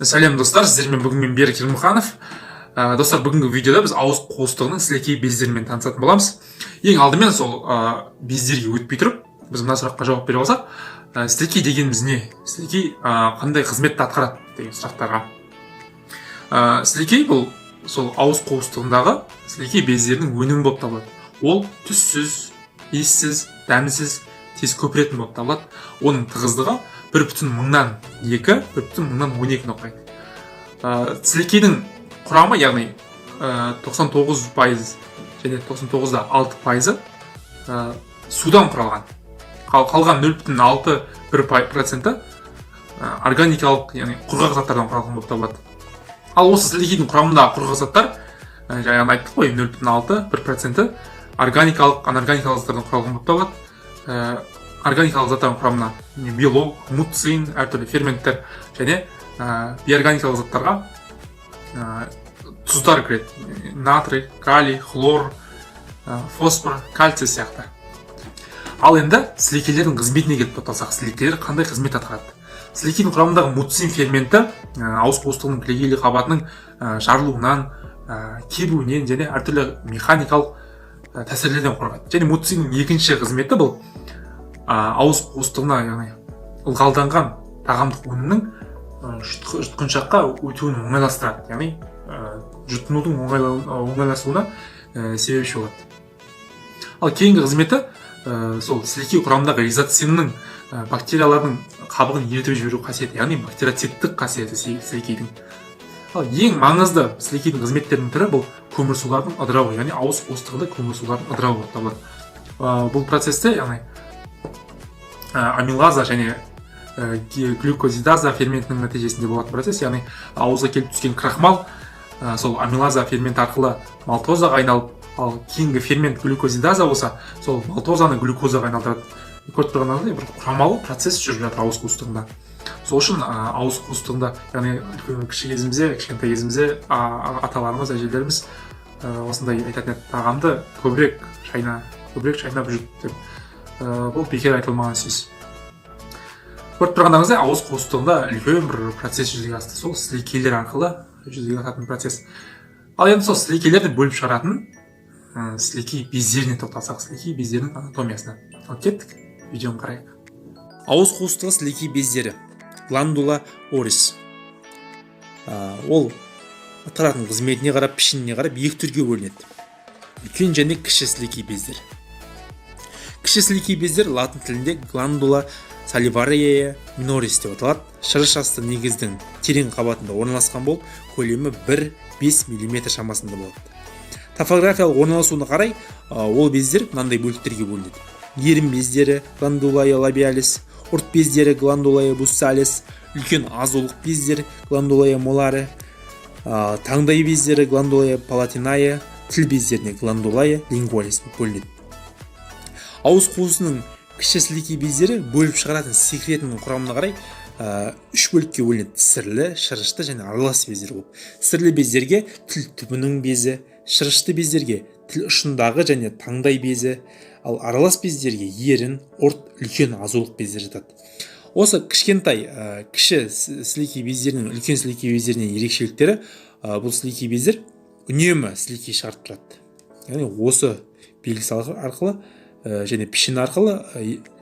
Сәлем, достар! Сіздермен бүгін мен, Берік Ермұханов. Достар, бүгінгі видеода біз ауыз қуыстығының сілекей бездерімен танысатын боламыз. Ең алдымен сол бездерге өтпей тұрып, біз мына сұраққа жауап бере алсақ: сілекей дегеніміз не, сілекей қандай қызметті атқарады деген сұрақтарға. Сілекей бұл сол ауыз қуыстығындағы сілекей бездерінің өнімі болып табылады. Ол түссіз, иіссіз, дәмсіз, тез көпіретін болып табылады. Оның тығыздығы 1,2, 1,12-ні құрайды. Сілекейдің құрамы, яғни 99% және 99,6%-ы судан құралған. Қалған 0,61%-і органикалық, яғни құрғақ заттардан құралған болып табылады. Ал осы сілекейдің құрамындағы құрғақ заттар, жаңа айттық қой, 0,6-1%-і органикалық, анорганикалық заттардан құралған болып табылады. Органикалық заттардың құрамына белок, муцин, әртүрлі ферменттер және бейорганикалық заттарға тұздар кіреді: натрий, калий, хлор, фосфор, кальций сияқты. Ал енді сілекейлердің қызметіне келіп тоқталсақ, сілекейлер қандай қызмет атқарады? Сілекейдің құрамындағы муцин ферменті ауыз қуыстығының кілегейлі қабатының жарылуынан, кебуінен және әртүрлі механикалық тәсілдерден қорғайды. Және муциннің екінші қызметі бұл ауыз қуыстығына, яғни ылғалданған тағамдық өнімнің жұтқыншаққа өтуін оңайластырады, яғни жұтынудың оңайласуына себепші болады. Ал кейінгі қызметі сол сілекей құрамындағы лизоцимнің бактериялардың қабығын ерітіп жіберу қасиеті, яғни бактерицидтік қасиеті сілекейдің. Ал ең маңызды сілекейдің қызметтерінің бірі бұл көмірсулардың ыдырауы, яғни ауыз қуыстығында көмірсулардың ыдырауы болып табылады. Бұл процесте, яғни амилаза және глюкозидаза ферментінің нәтижесінде болатын процесс, яғни ауызға келіп түскен крахмал сол амилаза ферменті арқылы мальтозаға айналып, ал кейінгі фермент глюкозидаза болса, сол мальтозаны глюкозаға айналдырады. Көріп тұрғандарыңыздай, бір құрамалы процесс жүріп жатыр ауыз қуыстығында. Сол үшін ауыз қуыстығында, яғни үлкен кіші кезімізде, кішкентай кезімізде аталарымыз, әжелеріміз осындай айтатын еді: «Тағамды көбірек шайна, көбірек шайнап жұт», – деп. Бұл бекер айтылмаған сөз. Көріп тұрғандарыңыздай, ауыз қуыстығында үлкен бір процесс жүзеге асты, сол сілекейлер арқылы жүзеге асатын процесс. Ал енді сол сілекейлерді бөліп шығаратын сілекей бездеріне тоқталсақ, сілекей бездерінің анатомиясына. Ал кеттік, видеоны қарайық. Ауыз қуыстығы сілекей бездері, гландула орис. Ол атқаратын қызметіне қарап, пішініне қарап екі түрге бөлінеді: үлкен және кіші сілекей бездер. Кіші сілекей бездер латын тілінде гландула саливария минорис деп аталады. Шырыш асты негіздің терең қабатында орналасқан болып, көлемі 1-5 мм шамасында болады. Топографиялық орналасуына қарай ол бездер мынандай бөліктерге бөлінеді: ерін бездері, гландулая лабиалис, ұрт бездері, гландулая буссалис, үлкен азулық бездер, гландулая моларе, таңдай бездері, гландулая палатиная, тіл бездеріне, гландулая лингвалис болып бөлінеді. Ауыз қуысының кіші сілекей бездері бөліп шығаратын секретінің құрамына қарай үш бөлікке бөлінеді: сірлі, шырышты және аралас бездер болып. Сірлі бездерге тіл түбінің безі, шырышты бездерге тіл ұшындағы және таңдай безі, ал аралас бездерге ерін, ұрт, үлкен азулық бездер жатады. Осы кішкентай кіші сілекей бездерінің үлкен сілекей бездерінен ерекшеліктері бұл сілекей бездер үнемі сілекей шығарып тұрады, яғни осы белгісі арқылы және пішіні арқылы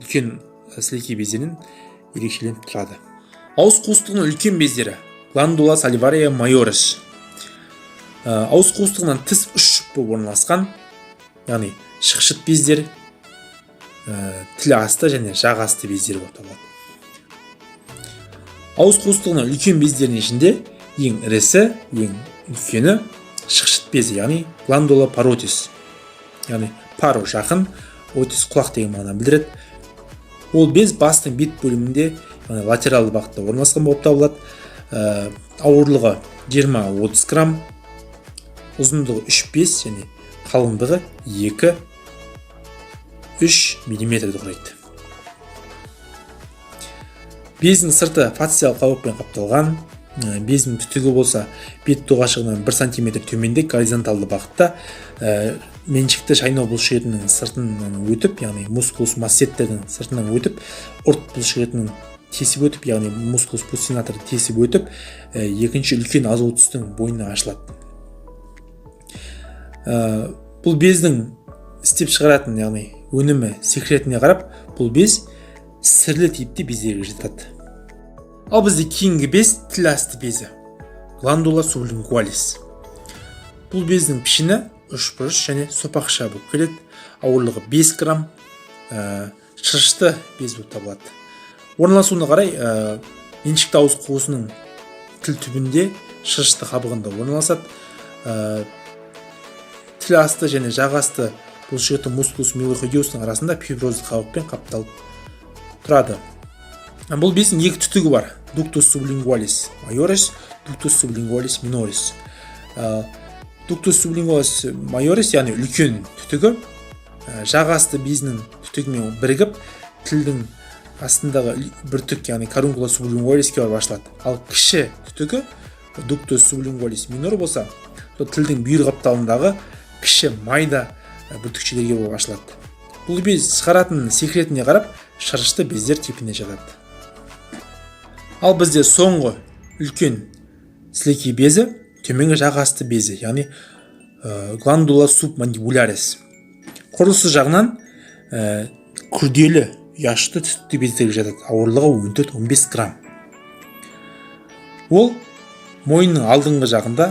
үлкен сілекей бездерінен ерекшеленіп тұрады. Ауыз қуыстығының үлкен бездері, гландула саливария майорис, ауыз қуыстығынан тыс үш жұп болып орналасқан, яғни шықшыт бездер, тіл асты және жақ асты бездері болып табылады. Ауыз қуыстығының үлкен бездерінің ішінде ең ірісі, ең үлкені шықшыт безі, яғни гландула паротис, яғни паро – жақын, отис – құлақ деген мағынаны білдіреді. Ол без бастың бет бөлімінде, яғни латералды бағытта орналасқан болып табылады. Ауырлығы 20-30 грамм, ұзындығы 3-5 және қалыңдығы 2-3 миллиметрді құрайды. Бездің сырты фасциялық қабықпен қапталған. Бездің түтігі болса, бет доғашығынан 1 сантиметр төменде горизонталды бағытта меншікті шайнау бұлшықетінің сыртынан өтіп, яғни мускулус массеттердің сыртынан өтіп, ұрт бұлшықетінің тесіп өтіп, яғни мускулус бусинаторды тесіп өтіп, екінші үлкен азулы тістің бойына ашылады. Бұл бездің істеп шығаратын, яғни өнімі, секретіне қарап, бұл без сірлі типті бездерге жатады. Ал бізде кейінгі без — тіл асты безі, гландула сублингуалис. Бұл бездің пішіні үшбұрыш және сопақша болып келеді. Ауырлығы 5 грамм, шырышты без болып табылады. Орналасуына қарай, меншікті ауыз қуысының тіл түбінде, шырышты қабығында орналасады. Тіл асты және жақ асты бұлшықеті мускулус милохойдеустың арасында фиброзды қабықпен қапталып тұрады. Бұл бездің екі түтігі бар: дуктус сублингуалис майорис, дуктус сублингуалис минорис. Дуктус сублингуалис майорис, яғни үлкен түтігі, жақ асты безінің түтігімен бірігіп, тілдің астындағы бүртік, яғни карункула сублингуалиске барып ашылады. Ал кіші түтігі, дуктус сублингуалис минор болса, сол тілдің бүйір қапталындағы кіші майда бүртікшелерге болып ашылады. Бұл без шығаратын секретіне қарап, шырышты бездер типіне жатады. Ал бізде соңғы үлкен сілекей безі — төменгі жақ асты безі, яғни гландула субмандибулярис. Құрылысы жағынан күрделі ұяшты түтікті бездерге жатады. Ауырлығы 14-15 грамм. Ол мойынның алдыңғы жағында,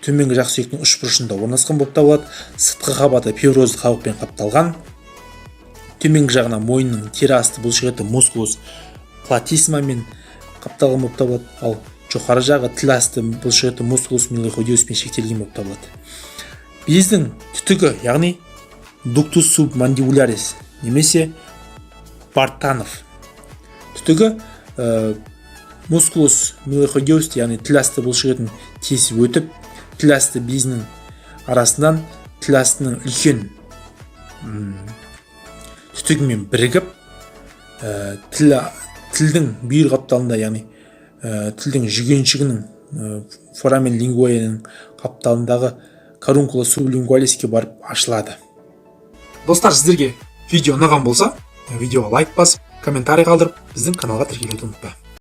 төменгі жақ сүйектің үш бұрышында орналасқан болып табылады. Сыртқы қабаты фиброзды қабықпен қапталған. Төменгі жағына мойынның тері асты бұлшықеті мускулус платисмамен қапталған болып табылады, ал жоғары жағы тіл асты бұлшықеті мускулус милохойдеуспен шектелген болып табылады. Бездің түтігі, яғни дуктус субмандибулярис немесе Бартанов түтігі, мускулус милохойдеус, яғни тіл асты бұлшықетін тесіп өтіп, тіл асты безінің арасынан тіл астының үлкен түтігімен бірігіп, тілдің бүйір қапталында, яғни тілдің жүгеншігінің, форамен лингваның қапталындағы карункула сублингуалиске барып ашылады. Достар, сіздерге видео ұнаған болса, видеоға лайк басып, комментарий қалдырып, біздің каналға тіркелуді ұмытпа.